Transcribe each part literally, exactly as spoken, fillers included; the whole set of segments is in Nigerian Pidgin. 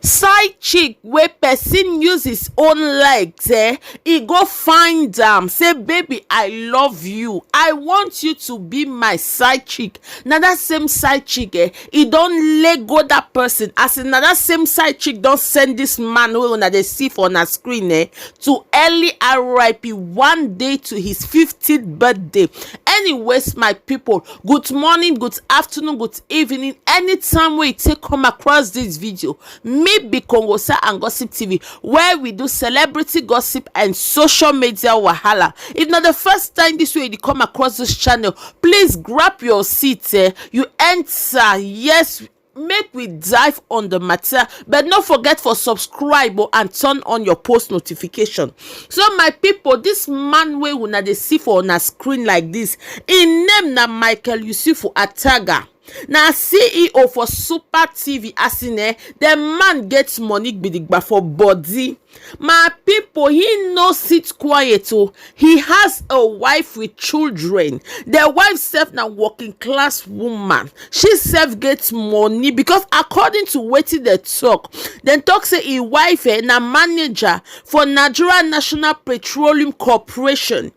Side chick wey person use his own legs, eh, e go find am say, "Baby, I love you, I want you to be my side chick." Na that same side chick, eh, e don let go that person. As in, na that same side chick don send this man wey una dey see for una screen, eh, to early R I P one day to his fiftieth birthday. Anyways, my people, good morning, good afternoon, good evening. Anytime wey you take come across this video, me be Kongosa and Gossip T V, where we do celebrity gossip and social media wahala. If na the first time this way you come across this channel, please grab your seat, eh? You enter, yes, make we dive on the matter, but no forget for subscribe, oh, and turn on your post notification. So, my people, this man wey una dey see for una screen like this, im name na Michael Yusufu Ataga. Na C E O for Super T V. As in, eh, the man get money gidigba for body. My people, he no sit quiet, oh. He has a wife with children. The wife sef na working class woman. She sef get money because, according to wetin dem talk, dem talk say him wife, eh, na manager for Nigeria National Petroleum Corporation.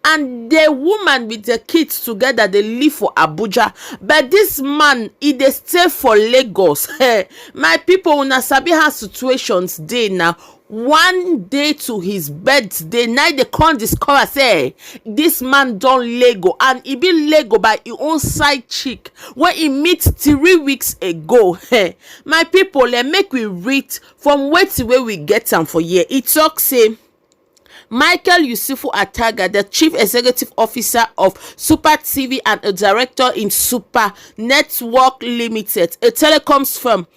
And the woman with the kids together, they live for Abuja. But this man, he dey stay for Lagos. Eh, my people, una sabi how situations dey now. One day to his birthday, now they come discover say this man don lego, and he be lego by his own side chick wey he meet three weeks ago. Eh, my people, eh, make we read from wetin wey we get am for here. He talk say, Michael Yusufu Ataga, the chief executive officer of Super T V and a director in Super Network Limited, a telecoms firm,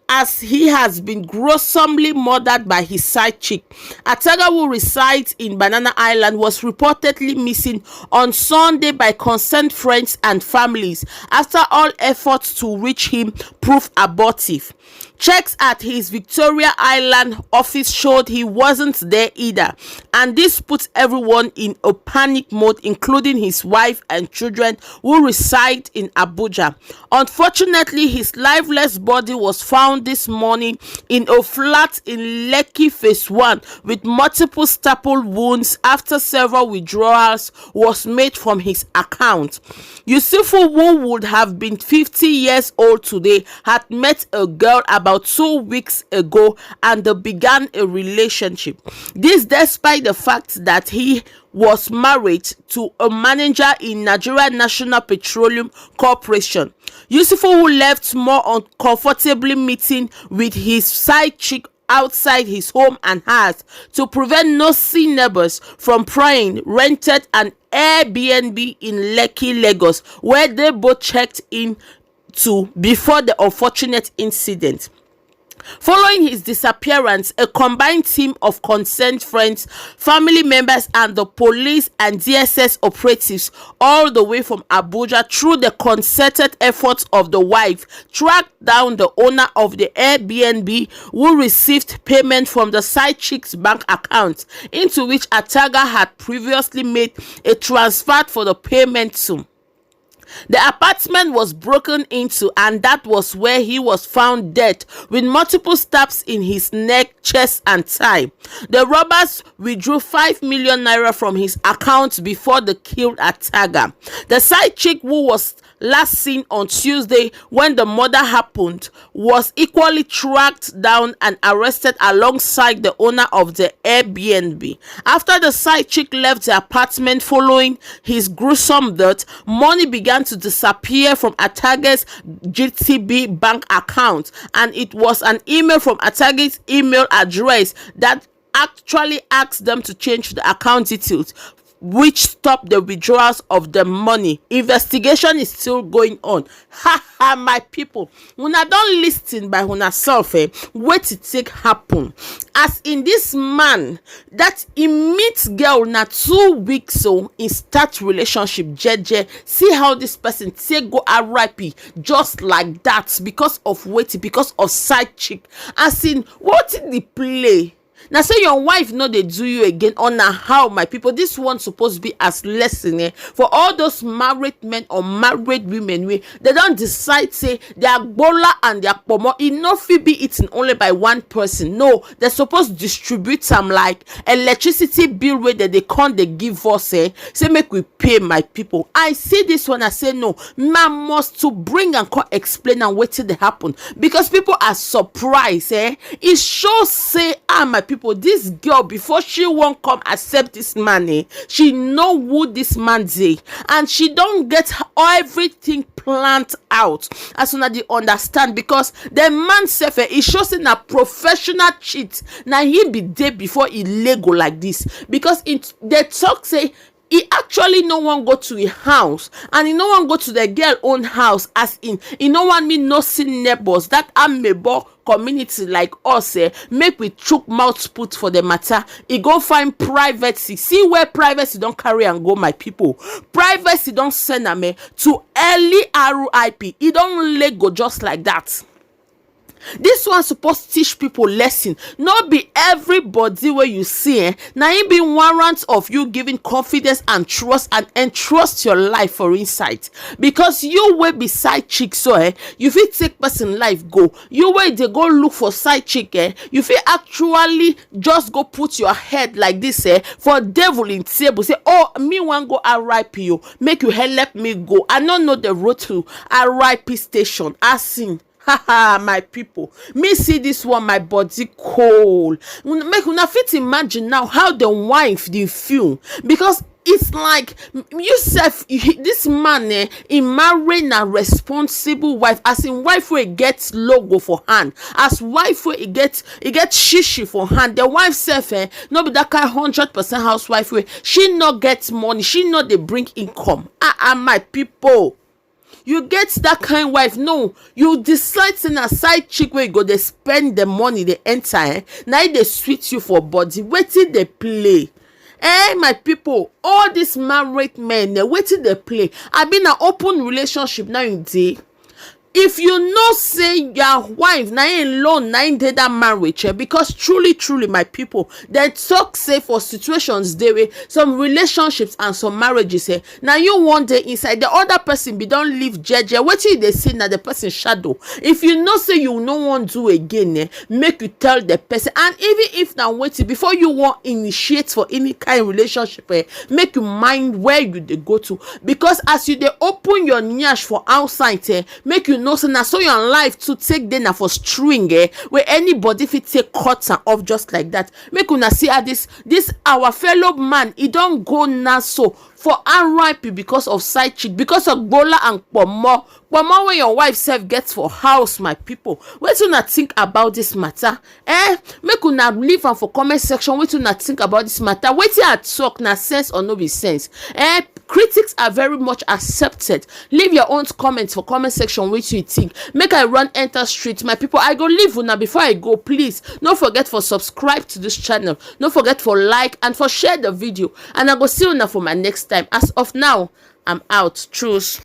as he has been gruesomely murdered by his side chick. Ataga, who resides in Banana Island, was reportedly missing on Sunday by concerned friends and families after all efforts to reach him proved abortive. Checks at his Victoria Island office showed he wasn't there either, and this put everyone in a panic mode, including his wife and children who reside in Abuja. Unfortunately, his lifeless body was found this morning in a flat in Lekki Phase one with multiple staple wounds after several withdrawals was made from his account. Yusufu, who would have been fifty years old today, had met a girl about two weeks ago and they began a relationship. This despite the fact that he was married to a manager in Nigeria National Petroleum Corporation. Yusufu, who left more uncomfortably meeting with his side chick outside his home and house to prevent nosy neighbors from prying, rented an Airbnb in Lekki, Lagos, where they both checked in to before the unfortunate incident. Following his disappearance, a combined team of concerned friends, family members, and the police and D S S operatives, all the way from Abuja, through the concerted efforts of the wife, tracked down the owner of the Airbnb, who received payment from the side chick's bank account, into which Ataga had previously made a transfer for the payment to. The apartment was broken into, and that was where he was found dead with multiple stabs in his neck, chest, and thigh. The robbers withdrew five million naira from his account before they killed Ataga. The side chick, who was last seen on Tuesday when the murder happened, was equally tracked down and arrested alongside the owner of the Airbnb. After the side chick left the apartment following his gruesome death, money began to disappear from Ataga's G T B bank account, and it was an email from Ataga's email address that actually asked them to change the account details, which stopped the withdrawals of the money. Investigation is still going on. Ha ha, my people. Una don listen by una self, eh? Wait to take happen. As in this man that he meets girl na two weeks so he start relationship jeje. See how this person take go R I P just like that because of wait, because of side chick. As in, what the play? Na say your wife no dey do you again, or na how, my people? This one suppose be as lesson, eh, for all those married men or married women wey they don decide say their gbola and their pomo, e no fit be eaten only by one person. No, they suppose distribute am like electricity bill wey they dey come dey give us, eh, say make we pay, my people. I see this one, I say no, man must to bring and come explain am wetin dey happen, because people are surprised, eh. E show say, ah, my people, this girl, before she wan come accept this man, eh, she know who this man dey, and she don get everything planned out. As una dey understand, because the man sef, eh, e show say na professional cheat na he be dey before e lego like this, because it, they talk say e actually no wan go to e house, and e no wan go to the girl own house, as in e no wan me no see neighbors, that amebo community like us, eh, make we chook mouth put for the matter. E go find privacy. See where privacy don carry am go, my people. Privacy don send am, eh, to early R I P. E don lego just like that. This one suppose teach people lesson. No be everybody wey you see, eh, na im be warrant of you giving confidence and trust and entrust your life for inside. Because you wey be side chick so, eh, you fit take person life go. You wey dey go look for side chick, eh, you fit actually just go put your head like this, eh, for devil in table. Say, oh, me wan go R I P o, make you help me go. I no know the road to R I P station. As in, ha ha, my people, me see this one, my body cold. Una, make una fit imagine now how the wife dey feel, because it's like, m-, you sef, you, this man, eh, he marry na responsible wife, as in wife wey get logo for hand, as wife wey e get, e get shishi for hand. The wife sef, eh, no be that kind hundred percent housewife wey she no get money, she no dey bring income. Ah, ah, my people. You get that kind wife, no, you decide say na side chick wey go dey spend the money dey enter, eh, na e dey sweet you for body. Wetin dey play? Eh, my people, all this married men, eh, wetin dey play? Abi na open relationship now you dey? If you know say your wife na im alone na im dey that marriage, eh, because truly, truly, my people, they talk say for situations dey wey some relationships and some marriages, eh, na you wan dey inside, the other person be don leave jeje. Wetin you dey see na the person shadow. If you know say you no wan do again, eh, make you tell the person. And even if na wetin, before you wan initiate for any kind relationship, eh, make you mind where you dey go to, because as you dey open your nyash for outside, eh, make you know say na so your life to take dey na for string, eh, where anybody fit take cut am off just like that. Make una see how this, this our fellow man, e don go now so for R I P because of side chick, because of gbola and pomo. Pomo wey your wife sef get for house, my people. Wetin una think about this matter? Eh, make una leave am for comment section. Wetin una think about this matter? Wetin I talk na sense or no be sense? Eh, critics are very much accepted. Leave your own comments for comment section. Wetin you think? Make I run enter street, my people. I go leave una before I go. Please, no forget for subscribe to this channel. No forget for like and for share the video. And I go see una for my next time. As of now, I'm out. Truce.